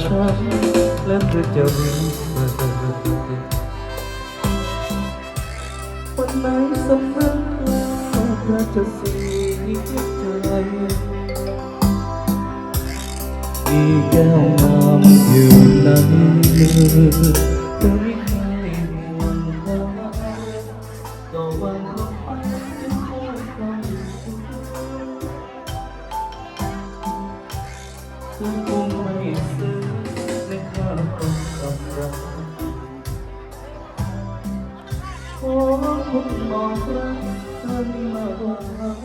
ແລະເພື່ອຈະຮູ້ເບີດ ວັນໃດສຳນຶກແລ້ວເພື່ອຈະເສຍໃຈ ມີແກ້ວງາມຢູ່ໃນມື ເຄີຍມີໃຜຫວງວ່າ ກໍຫວັງວ່າໄປຈະຂໍຄວາມສຸກ ເຊິ່ງຄົງໄປເສີຍໃນຄາບຂອງຄວາມລັກ ຂໍຄົນບອກລັກເພິ່ນມາບອກເຮົາ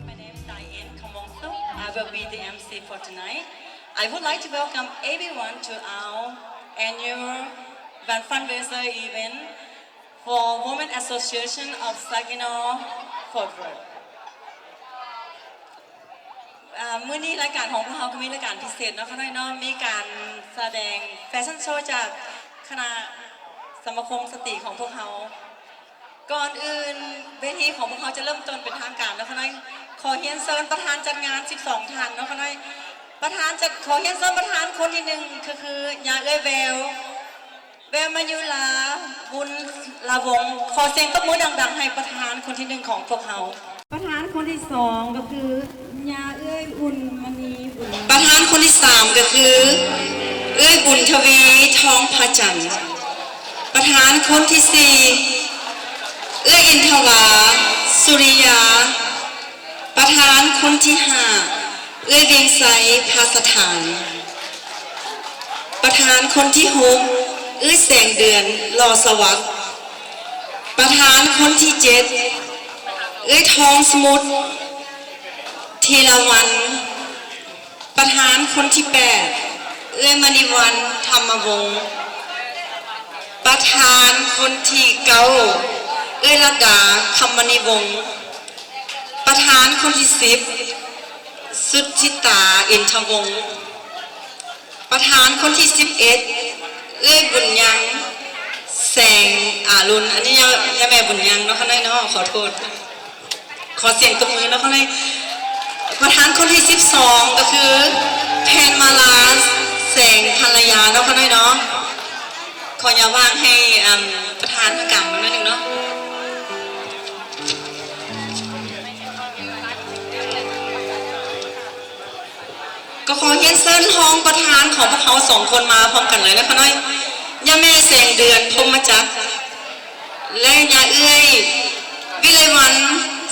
My name is Diane Khamongthouk. I will be the M C for tonight. I would like to welcome everyone to our annual fundraiser event for Women Association of Saginaw Fort Worth. ອ່າ ມື້ນີ້ລາຍການຂອງພວກເຮົາກໍມີລາຍການພິເສດເນາະ ຂ້ານ້ອຍເນາະ ມີການສະແດງແຟຊັ່ນໂຊຈາກຄະນະສະມາຄົມສະຕີຂອງພວກເຮົາ. ກ່ອນອື່ນ ເວທີຂອງພວກເຮົາຈະເລີ່ມຕົ້ນເປັນທາງການເນາະ ຂ້ານ້ອຍ ຂໍຮຽນເຊີນປະທານຈັດງານສິບສອງທ່ານເນາະ ຂ້ານ້ອຍ ປະທານຈັດ ຂໍຮຽນເຊີນປະທານຄົນທີໜຶ່ງ ກໍຄື ຍາເອື້ອຍແວວ ແວວມະຍຸລາ ບຸນລາວົງ ຂໍສຽງຕົບມືດັງໆ ໃຫ້ປະທານຄົນທີໜຶ່ງຂອງພວກເຮົາ. ປະທານຄົນທີສອງກໍຄື ຍາເອື້ອຍອຸ່ນມະນີ ປະທານຄົນທີສາມກໍຄື ເອື້ອຍບຸນທະວີ ທອງພະຈັນ. ປະທານຄົນທີສີ່ ເອື້ອຍອິນທະວາ ສຸລິຍາ. ປະທານຄົນທີຫ້າ ເອື້ອຍວຽງໄຊ ພາສະຖານ. ປະທານຄົນທີຫົກ ເອື້ອຍແສງເດືອນ ຫຼໍ່ສະຫວັດ. ປະທານຄົນທີເຈັດ ເອື້ອຍທອງສະໝຸດ ທີລະວັນ. ປະທານຄົນທີແປດ ເອື້ອຍມະນີວັນ ທຳມະວົງ. ປະທານຄົນທີເກົ້າ ເອື້ອຍລັດດາ ຄຳມະນີວົງ. ປະທານຄົນທີສິບ ສຸດທິຕາ ອິນທະວົງ. ປະທານຄົນທີສິບເອັດ ເອື້ອຍບຸນຍັງ ແສງອາລຸນ. ອັນນີ້ຍາ ຍາແມ່ບຸນຍັງເນາະ ຂ້ານ້ອຍເນາະ ຂໍໂທດ ຂໍສຽງຕົບມືເນາະ ຂ້ານ້ອຍ. ປະທານຄົນທີສິບສອງ ກໍຄື ແພນມາລາ ແສງພັນລະຍາເນາະ ຂ້ານ້ອຍເນາະ. ຂໍຍາວ່າງໃຫ້ ອາ ປະທານທາງການມາໜ້ອຍໜຶ່ງເນາະ. ກໍຂໍຮຽນເຊີນຮອງປະທານຂອງພວກເຮົາສອງຄົນມາພ້ອມກັນເລີຍນະ ຂ້ານ້ອຍ ຍາແມ່ແສງເດືອນ ພົມມະຈັກ ແລະ ຍາເອື້ອຍວິໄລວັນ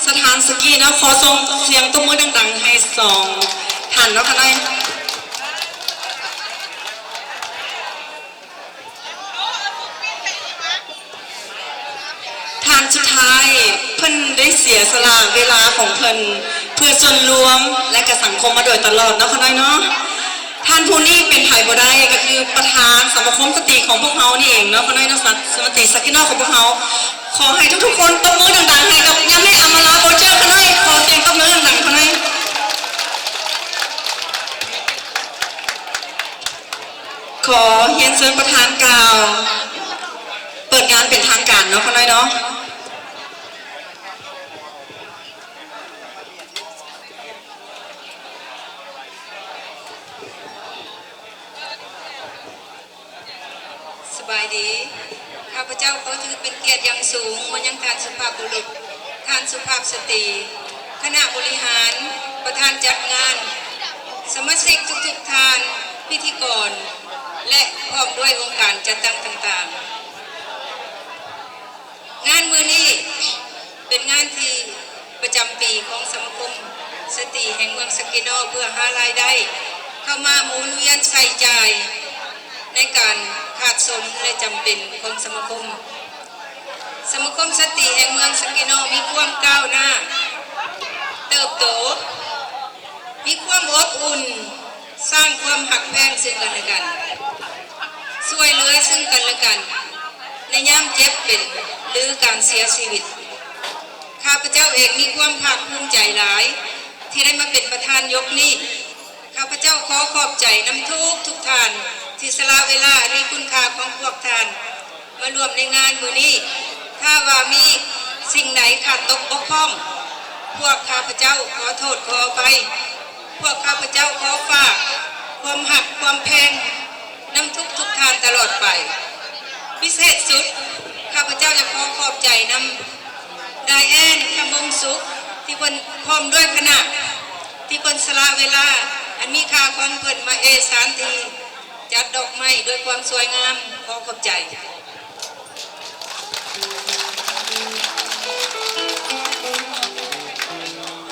ສະຖານສະກີເນາະ. ຂໍສົ່ງສຽງຕົບມືດັງໆ ໃຫ້ສອງທ່ານເນາະ ຂ້ານ້ອຍ. ທ່ານສຸດທ້າຍ ເພິ່ນໄດ້ເສຍສະຫຼະເວລາຂອງເພິ່ນ ເພື່ອສ່ວນລວມ ແລະ ກະສັງຄົມມາໂດຍຕະຫຼອດເນາະ ຂ້ານ້ອຍເນາະ. ທ່ານຜູ້ນີ້ເປັນໃຜບໍ່ໄດ້ ກໍຄືປະທານສະມາຄົມສະຕີຂອງພວກເຮົານີ້ເອງເນາະ ຂ້ານ້ອຍເນາະ ສະ ສະມາຊິກສະກິນເນອລຂອງພວກເຮົາ. ຂໍໃຫ້ທຸກໆຄົນຕົບມືດັງໆ ໃຫ້ກັບຍາແມ່ອຳມາລາ ໂບເຈີ ຂ້ານ້ອຍ. ຂໍສຽງຕົບມືດັງໆ ຂ້ານ້ອຍ. ຂໍຮຽນເຊີນປະທານກ່າວເປີດງານເປັນທາງການເນາະ ຂ້ານ້ອຍເນາະ. ສະບາຍດີ. ຂ້າພະເຈົ້າຂໍຖືເປັນກຽດຢ່າງສູງມາຍັງທ່ານສຸພາບບຸລຸດ, ທ່ານສຸພາບສະຕີ, ຄະນະບໍລິຫານ, ປະທານຈັດງານ, ສະມາຊິກທຸກໆທ່ານ, ພິທີກອນ ແລະ ພ້ອມດ້ວຍອົງການຈັດຕັ້ງຕ່າງໆ. ງານມື້ນີ້ເປັນງານທີ່ປະຈຳປີຂອງສະມາຄົມສະຕີແຫ່ງເມືອງສະກິໂນ ເພື່ອຫາລາຍໄດ້ເຂົ້າມາໝູນວຽນໃຊ້ຈ່າຍໃນການຂາດສົນ ແລະ ຈຳເປັນຂອງສະມາຄົມ. ສະມາຄົມສະຕີແຫ່ງເມືອງສະກິໂນມີຄວາມກ້າວໜ້າ ເຕີບໂຕ, ມີຄວາມອົບອຸ່ນ, ສ້າງຄວາມຮັກແພງເຊິ່ງກັນແລະກັນ, ຊ່ວຍເຫຼືອເຊິ່ງກັນແລະກັນໃນຍາມເຈັບເປັນ ຫຼື ການເສຍຊີວິດ. ຂ້າພະເຈົ້າເອງມີຄວາມພາກພູມໃຈຫຼາຍທີ່ໄດ້ມາເປັນປະທານຍົກນີ້. ຂ້າພະເຈົ້າຂໍຂອບໃຈນຳທຸກໆທ່ານທີ່ສະຫຼະເວລາອັນມີຄຸນຄ່າຂອງພວກທ່ານມາຮ່ວມໃນງານມື້ນີ້. ຖ້າວ່າມີສິ່ງໃດຂາດຕົກບົກຜ່ອງ, ພວກຂ້າພະເຈົ້າຂໍໂທດຂໍອະໄພ. ພວກຂ້າພະເຈົ້າຂໍຝາກຄວາມຮັກຄວາມແພງນຳທຸກໆທ່ານຕະຫຼອດໄປ. ພິເສດສຸດ, ຂ້າພະເຈົ້າຢາກຂໍຂອບໃຈນຳ ດາຍແອນ ຄຳວົງສຸກ ທີ່ເພິ່ນພ້ອມດ້ວຍຄະນະ ທີ່ເພິ່ນສະຫຼະເວລາອັນມີຄ່າຂອງເພິ່ນມາເອສະຖານທີ່ ຈັດດອກໄມ້ດ້ວຍຄວາມສວຍງາມ. ຂໍຂອບໃຈ.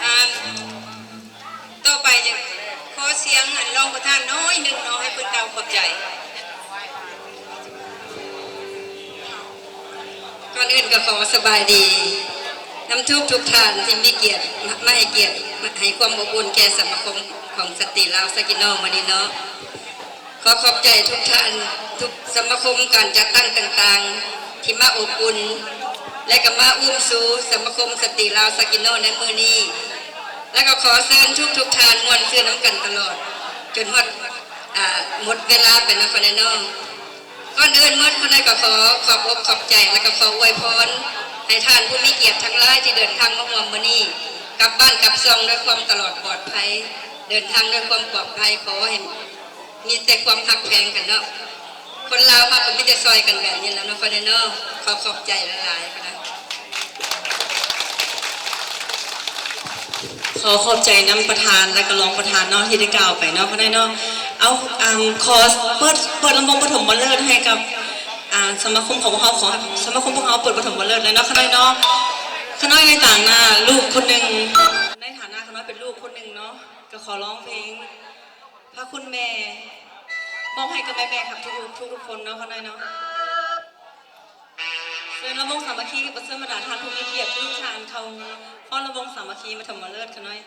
ອ່າ ຕໍ່ໄປຈະຂໍສຽງອັນຮອງປະທານໜ້ອຍໜຶ່ງເນາະ ໃຫ້ເພິ່ນກ່າວຂອບໃຈ. ກ່ອນອື່ນກໍຂໍສະບາຍດີນຳທຸກໆທ່ານທີ່ມີກຽດ ມາໃຫ້ກຽດ ມາໃຫ້ຄວາມອົບອຸ່ນແກ່ສະມາຄົມຂອງສະຕຣີລາວຊາກິໂນມື້ນີ້ເນາະ. ຂໍຂອບໃຈທຸກທ່ານ ທຸກສະມາຄົມການຈັດຕັ້ງຕ່າງໆ ທີ່ມາອົບອຸ່ນ ແລະ ກໍມາອຸ້ມຊູສະມາຄົມສະຕຣີລາວຊາກິໂນໃນມື້ນີ້ ແລະ ກໍຂໍເຊີນທຸກໆທ່ານມ່ວນຊື່ນນຳກັນຕະຫຼອດ ຈົນຮອດ ອ່າ ໝົດເວລາໄປເນາະ ຂອງນ້ອຍເນາະ. ກ່ອນອື່ນໝົດ ຂ້ານ້ອຍກໍຂໍຂອບອົກຂອບໃຈ ແລະ ກໍຂໍອວຍພອນໃຫ້ທ່ານຜູ້ມີກຽດທັງຫຼາຍທີ່ເດີນທາງມາຮ່ວມມື້ນີ້ ກັບບ້ານກັບຊ່ອງດ້ວຍຄວາມຕະຫຼອດປອດໄພ, ເດີນທາງດ້ວຍຄວາມປອດໄພ. ຂໍໃຫ້ມີແຕ່ຄວາມຮັກແພງກັນເນາະ. ຄົນລາວເຮົາກໍມີແຕ່ຊ່ອຍກັນແບບນີ້ແຫຼະເນາະ ຂ້ອຍເນາະ. ຂໍຂອບໃຈຫຼາຍໆ ຂ້ອຍນະ. ຂໍຂອບໃຈນຳປະທານ ແລະ ກໍຮອງປະທານເນາະ ທີ່ໄດ້ກ່າວໄປເນາະ ຂ້ອຍນ້ອຍເນາະ. ເອົາ ອ່າ ຂໍເປີດ ເປີດລຳວົງປະຖົມມະເລີດໃຫ້ກັບ ອ່າ ສະມາຄົມຂອງພວກເຮົາ ຂໍສະມາຄົມພວກເຮົາເປີດປະຖົມມະເລີດເລີຍເນາະ ຂ້ອຍນ້ອຍເນາະ. ຂ້ານ້ອຍໃນຖານະລູກຄົນໜຶ່ງ ໃນຖານະຂ້ານ້ອຍເປັນລູກຄົນໜຶ່ງເນາະ ກໍຂໍຮ້ອງເພງພະຄຸນແມ່ ມອບໃຫ້ກັບແມ່ໆ ຄັບ ທຸກໆ ທຸກໆຄົນເນາະ ຂ້ານ້ອຍເນາະ. ເຊີນລຳວົງສາມັກຄີ ຂໍເຊີນບັນດາທ່ານຜູ້ມີກຽດທຸກທ່ານເຂົ້າຟ້ອນລຳວົງສາມັກຄີປະຖົມມະເລີດຂ້ານ້ອຍ.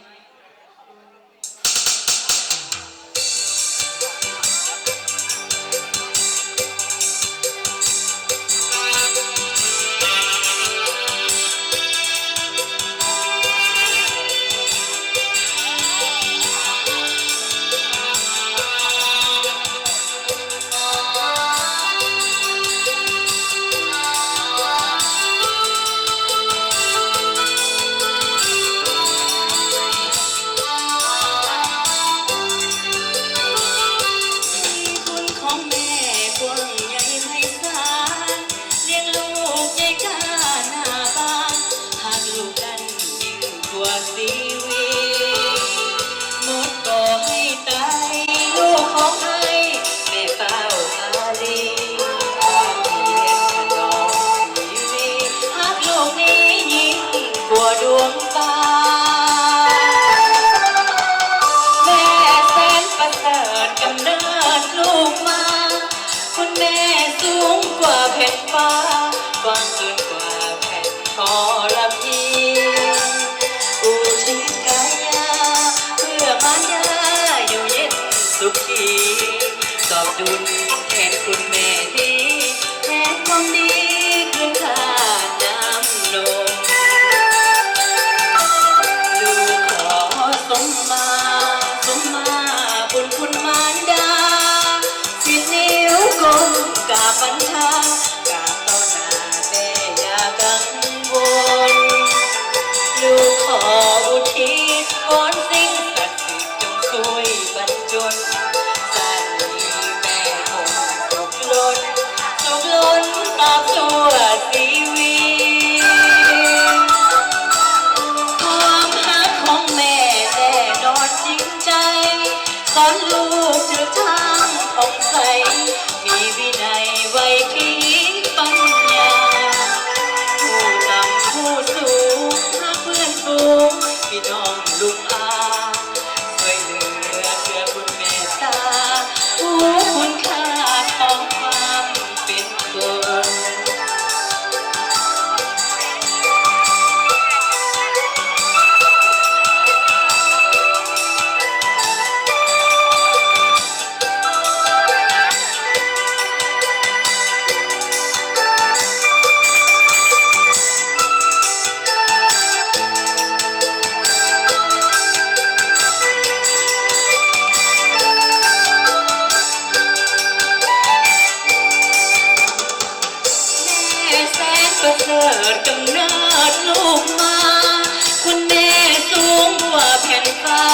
ກວ່າແຜ່ນຟ້າ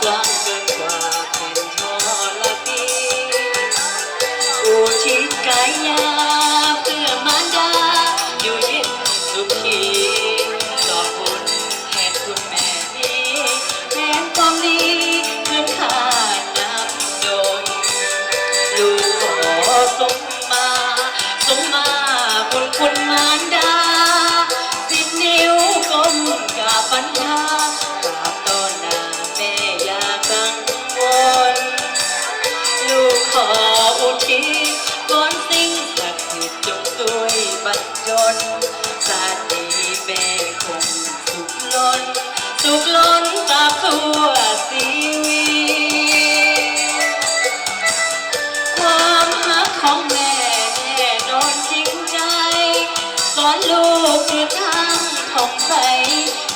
ກວ້າງເກີນກວ່າແຜ່ນທໍລະຕີ ອຸທິດກາຍາເພື່ອມານດາ ຢູ່ເຢັນສຸຂີ ຂອບຄຸນແທນຄຸນແມ່ ມີແຮງຄວາມດີຄືນທາດນ້ຳນົມ ລູກຂໍສົມມາ ສົມມາບຸນຄຸນມານດາ ສິບນິ້ວກົ້ມກາບບັນດາ ກາບຕໍ່ໜ້າແມ່ຢ່າກັງວົນ ລູກຂໍອຸທິດວອນສິ່ງສັກສິດ ຈົ່ງຊ່ວຍບັນດົນ ຊາດນີ້ແມ່ຄົງສຸກລົ້ນ ສຸກລົ້ນຕາບຊົ່ວຊີວິດ ຄວາມຮັກຂອງແມ່ແນ່ນອນຈິງໃຈ ສອນລູກຄືທາງທ່ອງໄສ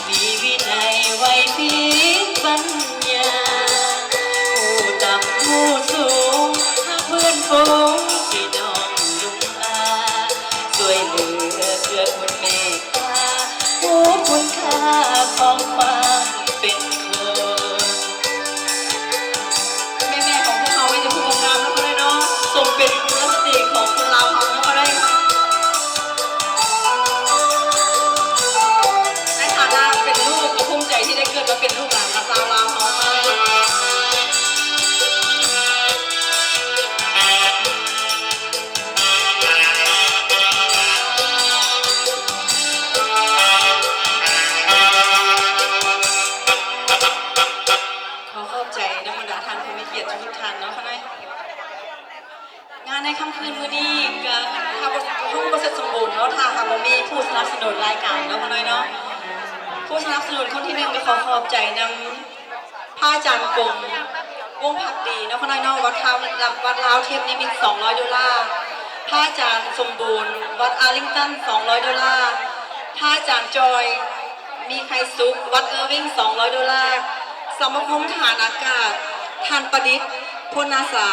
ມີວິໄນໄຫວພິບປັນຍາ ຮູ້ຕ່ຳຮູ້ສູງ ຮັກເພື່ອນຝູງ ພີ່ນ້ອງລຸງອາ ຊ່ວຍເຫຼືອເກື້ອກຸນເມດຕາ ຮູ້ຄຸນຄ່າຂອງຄວາມເປັນຄົນ ແມ່ໆຂອງພວກເຮົາມີແຕ່ຜູ້ງາມໆເນາະ ເນາະ ສົມເປັນກຸນລະສະຕີຂອງຄົນລາວເຮົາເນາະ ເນາະ ໃນຖານະເປັນລູກກໍພູມໃຈທີ່ໄດ້ເກີດມາເປັນລູກຫຼານຂອງຊາວລາວເຮົາ ຂໍຂອບໃຈນຳບັນດາທ່ານຜູ້ມີກຽດທຸກໆທ່ານເນາະ ຂ້ານ້ອຍ ງານໃນຄ່ຳຄືນມື້ນີ້ກະ ຖ້າບໍ່ ຄົງບໍ່ເສັດສົມບູນເນາະ ຖ້າຫາກບໍ່ມີຜູ້ສະໜັບສະໜູນລາຍການເນາະ ຂ້ານ້ອຍເນາະ ຜູ້ສະໜັບສະໜູນຄົນທີໜຶ່ງກະຂໍຂອບໃຈນຳ ພະອາຈານກົງ ວົງພັກດີເນາະ ຂ້ານ້ອຍເນາະ ວັດທາ ວັດລາວເທບນິມິດ ສອງຮ້ອຍໂດລາ ພະອາຈານສົມບູນ ວັດອາລິງຕັນ ສອງຮ້ອຍໂດລາ ພະອາຈານຈອຍ ມີໄຄສຸກ ວັດເອີວິງ ສອງຮ້ອຍໂດລາ ສະມາຄົມທະຫານອາກາດ ທ່ານປະດິດ ພົນນາສາ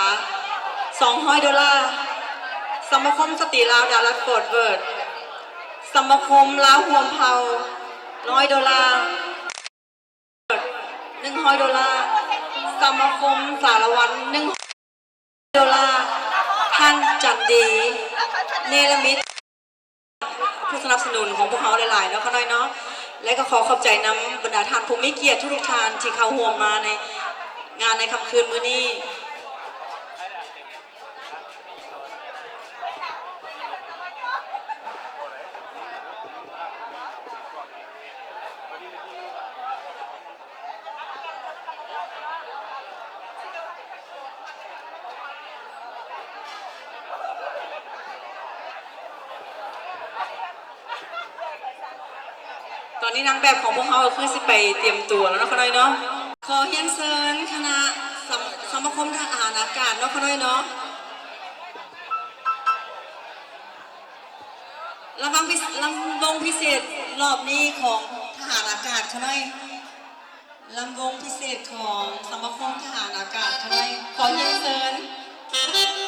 ສອງຮ້ອຍໂດລາ ສະມາຄົມສະຕີລາວດາລັດຟອດເວີດ ສະມາຄົມລາວຮ່ວມເຜົ່າ ຮ້ອຍໂດລາ ໜຶ່ງຮ້ອຍໂດລາ ສະມາຄົມສາລະວັນ ໜຶ່ງຮ້ອຍໂດລາ ທ່ານຈັນດີ ເນລະມິດ ຜູ້ສະໜັບສະໜູນຂອງພວກເຮົາຫຼາຍໆເນາະ ຂ້ານ້ອຍເນາະ ແລະກໍຂໍຂອບໃຈນຳບັນດາທ່ານຜູ້ມີກຽດທຸກໆທ່ານທີ່ເຂົ້າຮ່ວມມາໃນງານໃນຄ່ຳຄືນມື້ນີ້. ຕອນນີ້ນາງແບບຂອງພວກເຮົາກໍຄືຊິໄປຕຽມຕົວແລ້ວເນາະ ຂ້ານ້ອຍເນາະ. ຂໍຮຽນເຊີນຄະນະສຳ ສະມາຄົມທະຫານອາກາດເນາະ ຂ້ານ້ອຍເນາະ. ລາງວັງພິ ລາງວັງພິເສດລອບນີ້ຂອງທະຫານອາກາດຂ້ານ້ອຍ ລາງວົງພິເສດຂອງສະມາຄົມທະຫານອາກາດຂ້ານ້ອຍ ຂໍຮຽນເຊີນ.